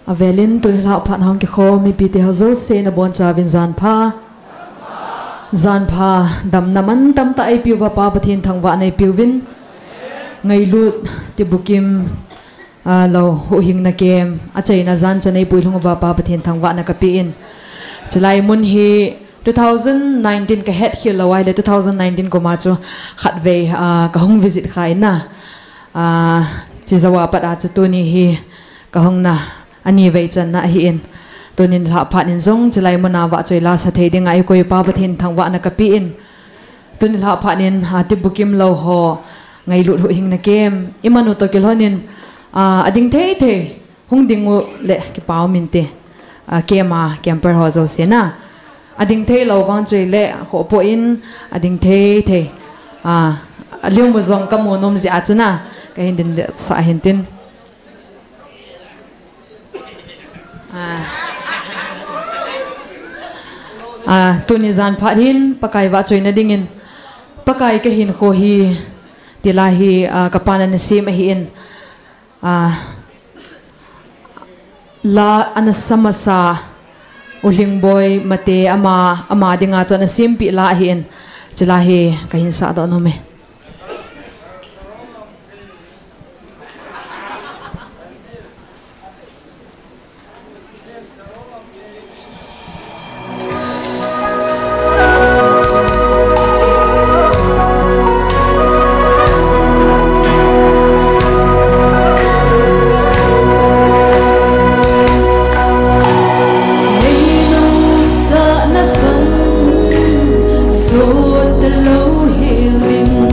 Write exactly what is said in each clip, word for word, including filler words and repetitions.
Avelin tuni lhah phat hung kikhom mipite ho jouse nabonchauvin jan pha. Jan pha, damna mantam tah eipiuva Pa Pathen thangvahna eipiuvin. Ngailut, tibukim, ah, lou, huhhingna kem, achaina jan chan eipui lhung uva Pa Pathen thangvahna kapen. Chulai mun hi two thousand nineteen kahet khel lou ahile two thousand nineteen kuma chu khatvei, ah, kahung visit kha in a. Ah, chujouva pat a chu tuni hi kahungna anivei channa ahin. Tunin lhah phat in jong chulai muna vahchoi lasa thei dinga eikoi Pa Pathen thangvahna kapen. Tuni lhah phat in, ah, tibukim lou ho, ngailut huhhingna kem, imanu toh kilhonin, ah, ading thei thei, hung ding uleh kipa um inte, ah, kem a, camper ho jouse na. Ading thei lou vang chu ahile, khopo in, ading thei thei, ah, aliu mu jong kamu nom jeh a chu na, kahin ding sah hintin. Ah. Ah, tuni jan phat hin Pakai vahchoina dingin, Pakai kahinkho hi, tila hi, ah, kapan ana sem ahin, ah, la ana sa masa, U Lhingboi Mate ama, ama dinga chu ana sempeh la ahin, chula hi kahin sahdoh nom e. Neinuisatna khang sot talou hel ding,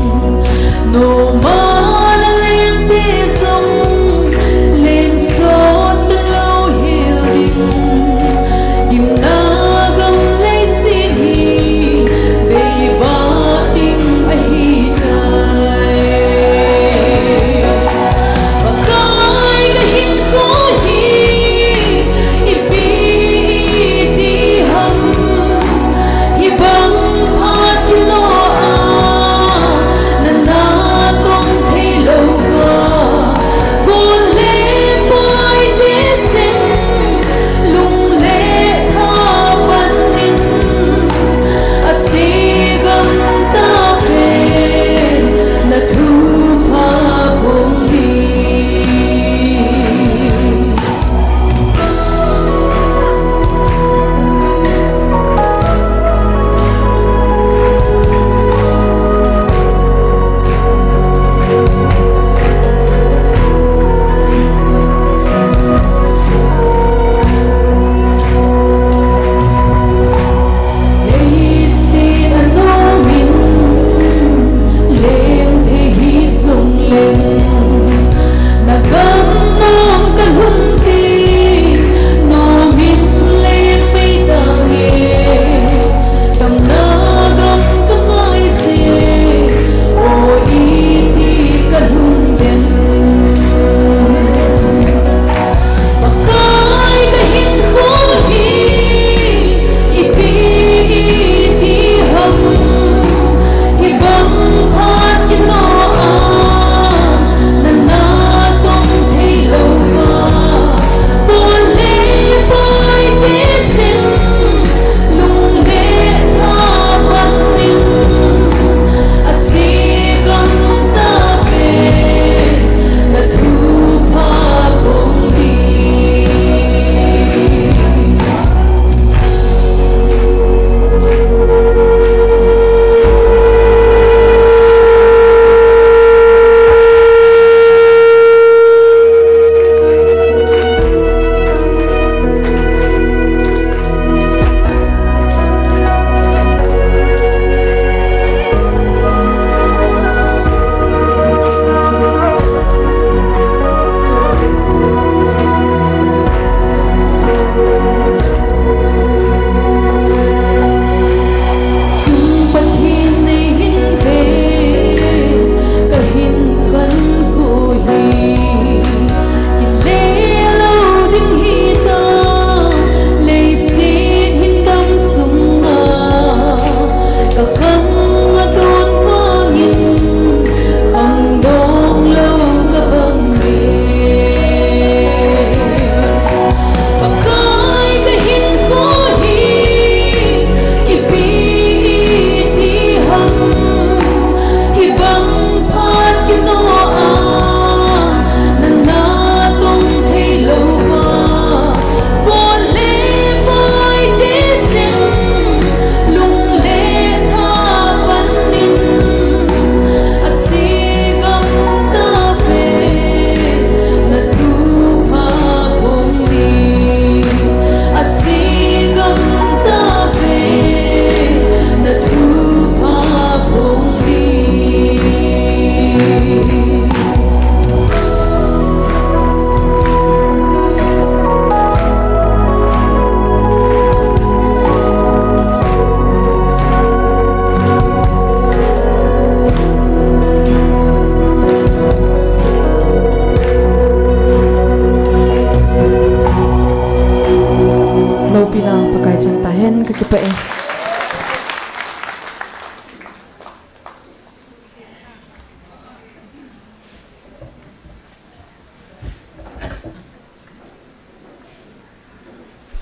Chang tahen, kakipah e.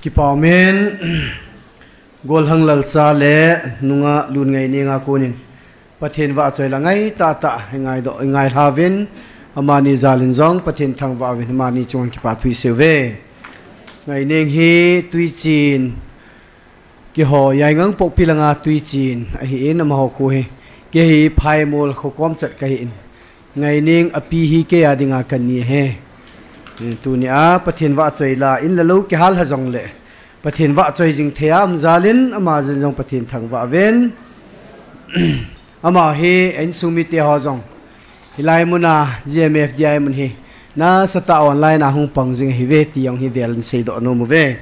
Kipah umin, Golhang Lalcha le nungah Lun Ngaineng a konin Pathen vahchoi la ngaitah tah i ngaidoh, i ngailha uvin, amani jal in jong Pathen thangvah uvin, amani chunga kipathu isei uve. Ngaineng hi Tuichin, keiho Yaingangpokpi langa Tuichin ahin, amaho kho hi, kei hi Phaimol kho kom chat kahin, Ngaineng api hi kei a dinga kani ahi. Tunia Pathen vahchoi la in le lou kihal lha jongle, Pathen vahchoi jing thei a um jal in, ama jal in jong Pathen thangvah uvin. Ama hi a insung mite ho jong hilai muna G M F D I mun hi nasatah a online a hung pang jing ahiuve ti jong hi vel in seidoh nom uve.